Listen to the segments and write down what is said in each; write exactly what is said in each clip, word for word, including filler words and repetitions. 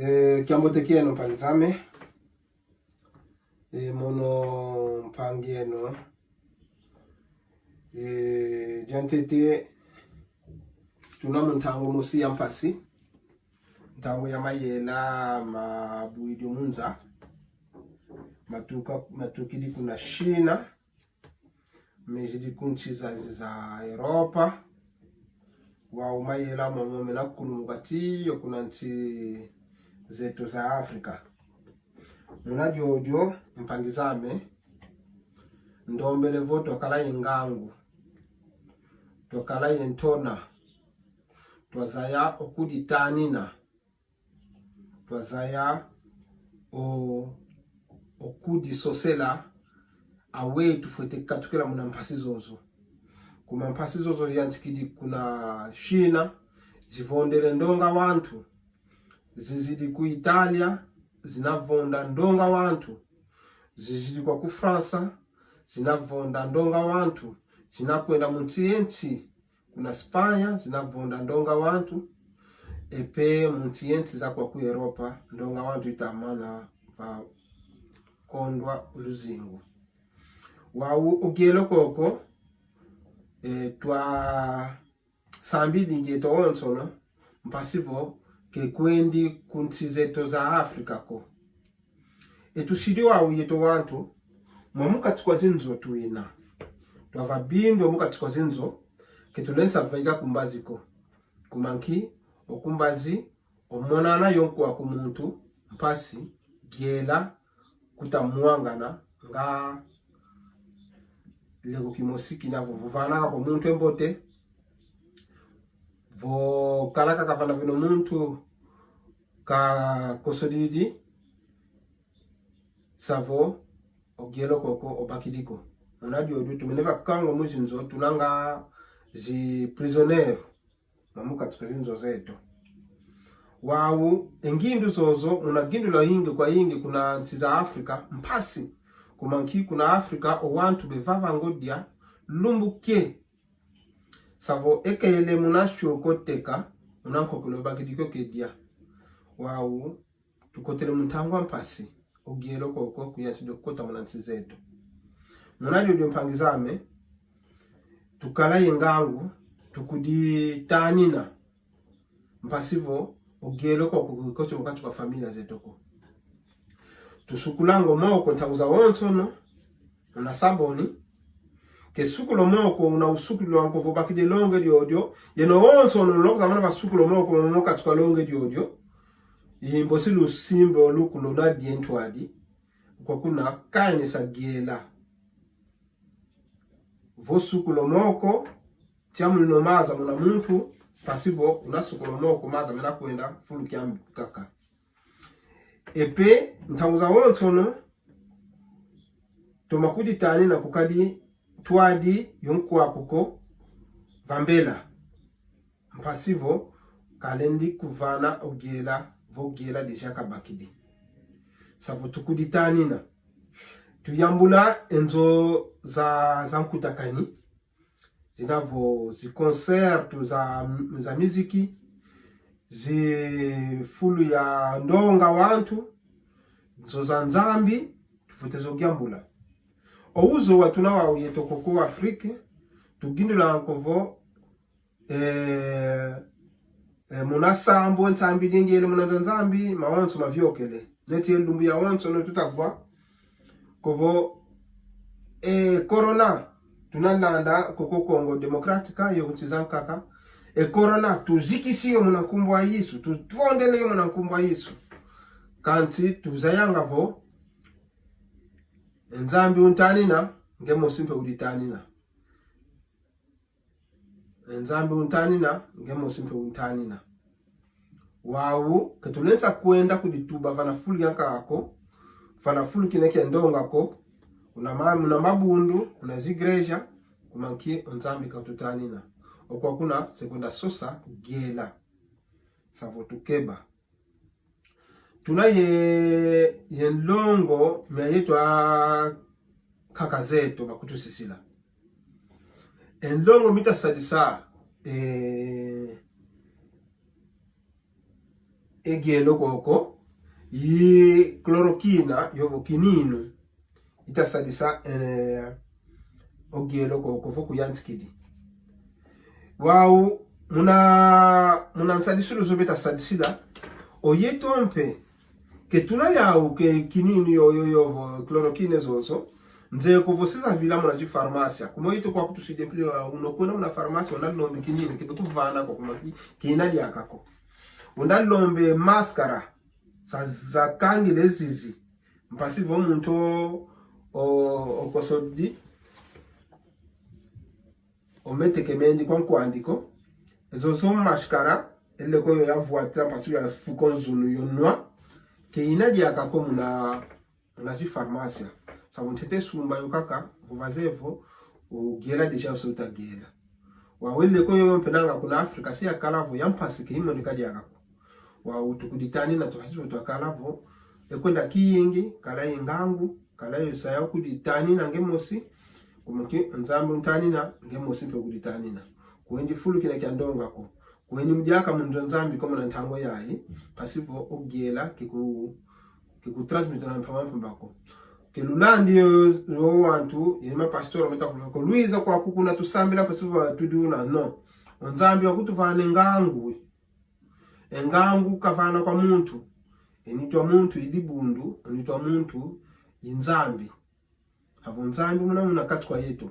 E, kiambote kieno mpangi zame. E, mono mpangi eno. E, diantete tuna mu ntangu mosi ya mpasi. Ntangu ya mayela mabwidi mu nza. Matuka, matukidi kuna China. Mezidi ku nsi za, za Europa. Wau mayela momo mena kulumuka tiyo kuna nsi zeto za Afrika. Muna diodio, mpangi zame, ndombele vo twakala ye ngangu, twakala ye ntona, twazaya okuditanina, twazaya o, okudisosela aweyi tufwete katukila muna mpasi zozo. Kuma mpasi zozo yantikidi kuna China, zivondele ndonga wantu, zizidi ku Italia, zinavonda ndonga wantu, zizidi kwaku França, zinavonda ndonga wantu, zinakwenda mu nsi ye nsi, kuna Espanha, zinavonda ndonga wantu, e pe mu nsi ye nsi za kwaku Europa, ndonga wantu itamana va kondwa luzingu. Wau ogielo koko, e, twasambidi ngieto onsono, mpasi vo kekwendi ku nsi zeto za Afrika ko. E tusidi wau yeto wantu, mwa mu kati kwa zinzo twina. Twavabindwa mu kati kwa zinzo, ketulensa vaika ku mbazi ko. Kuma nki, o ku mbazi, omonana yo nkwaku muntu, mpasi, giela, kuta mwangana, nga leko kimosi kina vo, vo vana ko muntu e mbote, vo kala kaka vana vino muntu kakosodidi, savo ogielo koko obakidi ko. Muna diodio tumene vakangwa mu zinzo, tuna nga zi prisioneiro, mwa mu kati kwa zinzo zeto. Wau, e ngindu zozo, muna gindula yingi kwa yingi kuna nsi za Afrika, mpasi, kuma nki kuna Afrika, o wantu bevava ngodia, lumbu kie. Savo ekele muna shoko teka, muna nkokolo bakidi kio kedia. Wau, tukotele mu ntangu a mpasi, ogielo koko kuyansi dio kota muna nsi zeto. Muna diodio mpangi zame, tukala ye ngangu, tukuditanina, mpasi vo, ogielo koko kukoti mu kati kwa familia zeto ko. Tusukulanga o moko ntangu zawonsono, una saboni. Ke sukula o moko, una usukula nkovo bakidi longe diodio. Yeno onsono, loko zamana basukula o moko, mu kati kwa longe diodio. Imbosi lusimbe o lukulo na dientwadi. Kwa kuna kainisa giela. Vo sukula o moko, tia mulino maza muna muntu, mpasi vo, una sukula o moko maza mena kwenda, fulu kiambi kaka. E pe, ntangu zawonsono, toma kuditanina kukadi twadi yo nkwaku ko vambela. Mpasi vo, kalendi kuvana ogiela, vo ogiela déjà kabakidi. Savo tukuditanina. Tuyambula e nzo za, za nkutakani. Zina vo zi concerto za, za miziki, zi fulu ya ndonga wantu, nzo za Nzambi, tufwete zo giambula. O uzo watuna wau yeto koko Afrique, tugindula nkovo, eh, eh, muna sambu, e nsambi dingele muna nzo za Nzambi, mawonso maviokele. Neti e lumbu yawonsono tutavwa. Kovo, e, corona, tunalanda koko Congo Democrática, yo nsi zankaka. E corona, tuzikisi yo muna nkumbu a Yesu, tuvondele yo muna nkumbu a Yesu. Kansi tuzayanga vo, e Nzambi untanina, nge mosi mpe uditanina. E Nzambi untanina, nge mosi mpe untanina. Wau, ke tulensa kwenda kudituba vana fulu yankaka ko, vana fulu kina kia ndonga ko, una ma-, una mabundu, una zigreja, kuma nki o Nzambi katutanina. Okwa kuna, se kwenda sosa, giela. Savo tukeba. Tuna ye, ye nlongo mia yeto ankaka zeto bakutusisila. E nlongo mita sadisa, e, Egielo koko, i chloroquina, yovo kininu. Itasadisa, eh, ogielo koko vo kuyantikidi. Wau, muna, muna nsadisilu zo betasadisila, oyeto mpe, ke tuna yau ke kininu yo, yo, yovo chloroquine zozo, nze ko vo sizavila muna zi farmasia. Kuma oyeto kwa kutuside pili wa uno kuna muna farmasia, una lombe kininu, ke betuvana ko kuma ki, kina diaka ko. Una lombe maskara, sa, zakangile zizi. Mpasi vo muntu o, o, okosodi, ometeke mendi kwa nkwandi ko. Ezo zo maskara, ele ko yo yavwatila mpasi ya fuko nzunu yo nwa. Ke ina diaka ko muna, muna zi farmasia. Sa vo ntete sumba yo kaka, vo vazevo, ogiela déjà uso utagela. Wau ele ko yo mpe nanga kuna Afrika, si yakala vo ya mpasi ke imoneka diaka ko. Wau tukuditanina tu, hasi vo twakala vo, e kwenda kiyingi, kala ye ngangu, kala yo saya kuditanina nge mosi, kuma ki Nzambi untanina, nge mosi mpe kuditanina. Kwendi fulu kina kia ndonga ko. Kwendi mu diaka mu nzo Nzambi ko muna ntangu yayi, mpasi vo ogiela kiku, kiku transmettre na mpamba mpamba ko. Ke lulandi yo, yo wantu, ye ma pastor meta kuluka ko. Lwiza kwaku kuna tusambila mpasi vo tudi una, no. O Nzambi wakutuvana e ngangu. E ngangu kavana kwa muntu. E nitu a muntu i dibundu, e nitu a muntu i Nzambi. Sa vo Nzambi muna, muna kati kwa yeto.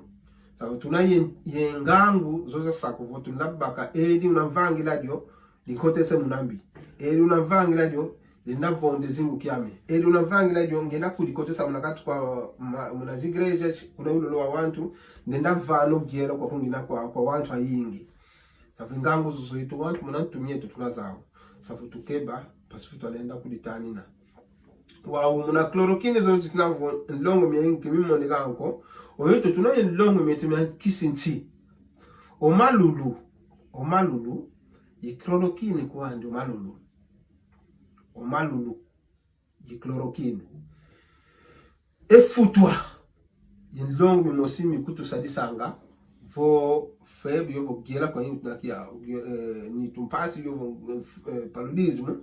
Sa vo tuna ye, ye ngangu zo zasa ko vo tuna baka, edi unavangila dio, dinkotese muna mbi. Edi unavangila dio, lenda vonda e zingu kiame. Edi unavangila dio, ngenda kudikotesa muna kati kwa ma, muna zigreja, kuna ulolo wa wantu, ndenda vana ogielo kwa kungina kwa, kwa wantu ayingi. Sa vo ngangu zozo yeto wantu muna ntu mieto tuna zau. Sa vo tukeba, mpasi vo twalenda kuditanina. Wau muna chloroquine zo zikina vo nlongo mia inki mimoneka ko. Oyeto tuna nlongo mieto mia kisinti. O malulu. O malulu. I chloroquine kwandi o malulu. O malulu. I chloroquine. E futwa. I nlongo mimosi mikutusadisanga vo febre yovo giela kwa intu na kia, eh, nitu mpasi yovo, eh, paludismo,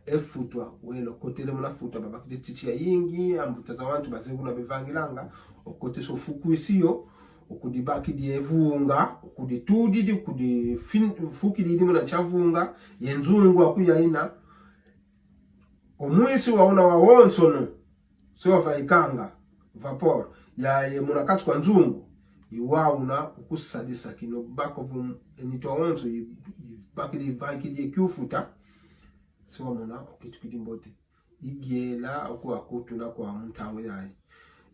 e futwa, wele okotele muna futwa, babakidi titi ayingi, ambuta za wantu baze kuna bevangilanga, okotesa o fukwisi yo, okudibakidi e vunga, okuditudidi, okudifin-, fukididi muna nsi a vunga, ye nzungu aku yaina, o mwisi wauna wawonsono, se wavaikanga, vapor, yaye muna kati kwa nzungu, i wauna ukusadisa kina obaka vo e nitu awonso i, i bakidi, i vaikidi e kiufuta, se wamona okitukidi mbote. I giela oku akutuna kwa mu ntangu yayi.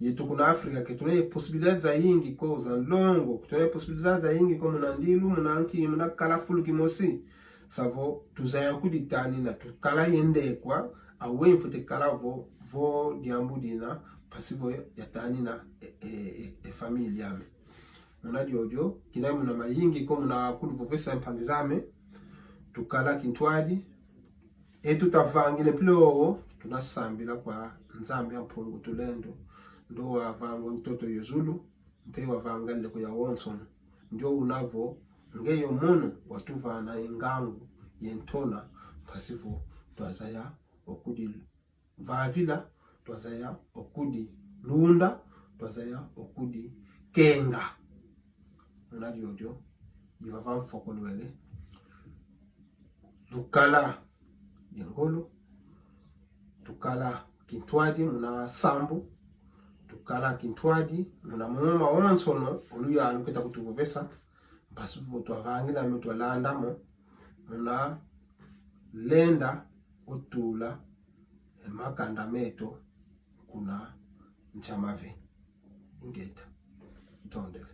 Yeto kuna Afrika ke tuna ye possibilidade zayingi ko za nlongo, ke tuna ye possibilidade zayingi ko muna ndilu, muna nki, muna kala fulu kimosi. Sa vo tuzaya kuditanina, tukala ye ndekwa, aweyi mfwete kala vo, vo diambu dina, mpasi vo yatanina e, e, e, e família ame. Muna diodio, kina muna mayingi ko muna kuluvovesa mpangi zame, tukala kintwadi, e tutavangile mpila wowo, tunasambila kwa Nzambi a Mpungu Tulendo, ndo wavanga o ntoto yo zulu, mpe wavanga nleko yawonsono. Ndio una vo, nge yo mono watuvana e ngangu ye ntona, mpasi vo twazaya okudivavila, twazaya okudilunda, twazaya okudikenga. Muna diodio, i vava mfokolwele. Tukala ye ngolo, tukala kintwadi muna sambu, tukala kintwadi muna moma wonsono o luyalu keta kutuvovesa, mpasi vo twavangila mo, twalanda mo, muna lenda otula e makanda meto kuna nsi a mave. Ingeta. Ntondele.